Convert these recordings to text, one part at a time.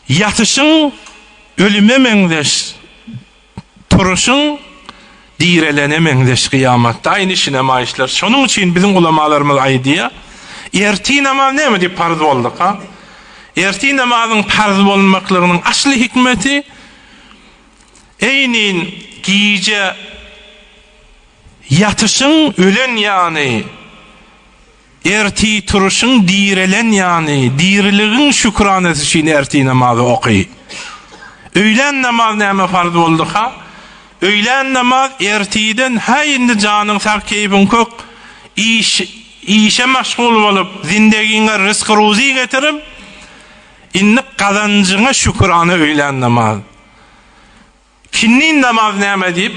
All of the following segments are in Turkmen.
Ýatyşyň ölüme meňzeş, turuşyň direlene meňzeş kyýamatda. Aýny şine maýyşlar. Şonuň üçin biziň ulamalarymyz aýdýar, ertir namaz näme diýip parz bolduka? Ertir namazyň parz bolmaklygynyň asly hikmeti, eýnin gije ýatyşyň ölen ýany, Ertir turuşyň direlen ýany, diriligiň şükranasy üçin ertir namazy oky. Öýlän namaz näme farz bolduka? Öýlän namaz ertirden hä indi janyň sag keýpiň kök, iş işe maşgul bolup, zindegiňe ryzky-ruzy getirip, indi gazanjyňa şükürana öýlän namaz. Kinnin namaz näme diýip,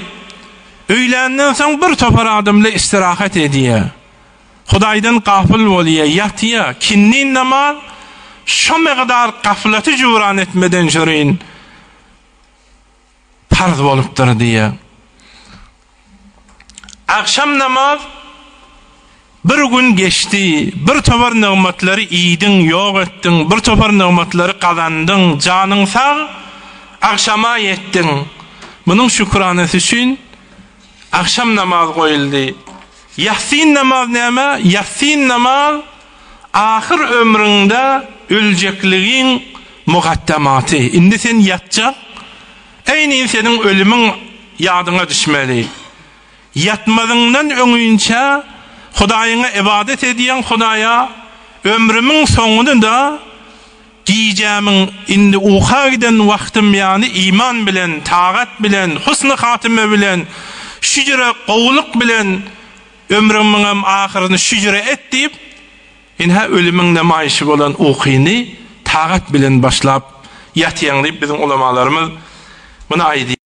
öýländen soň bir topar adamly istirahat edýär. Hudaýdan gapyl bolýar, ýatýar. Kinnin namaz şo mygdar gaflaty jubran etmeden şirin parz bolupdyr diýýär. Agşam namaz Bir gün geçdi, bir topar nygmatlary iýdiň, ýok etdiň, bir topar nygmatlary gazandyň, janyň sag, agşama ýetdiň. Munuň şükranasy üçin agşam namaz goýuldy. Ýassyn namaz näme? Ýassyn namaz ahyr ömrüňde öljekligiň mugaddamaty. Indi sen ýatjak, eýni seniň ölümiň ýadyňa düşmeli. Ýatmazyňdan öňinçä Hudaýyňa ybadat edýäň, Hudaýa, ömrümiň soňuny-da gijämiň indi uka giden wagtym ýaly iman bilen, tagat bilen, husny hatyma bilen, şüjre gowulyk bilen ömrümiňem ahyryny şüjre et diýip, ynha ölümiň nemaýyşy bolan ukyny tagat bilen başlap ýatýaň diýip biziň ulamalarymyz muny aýdýar.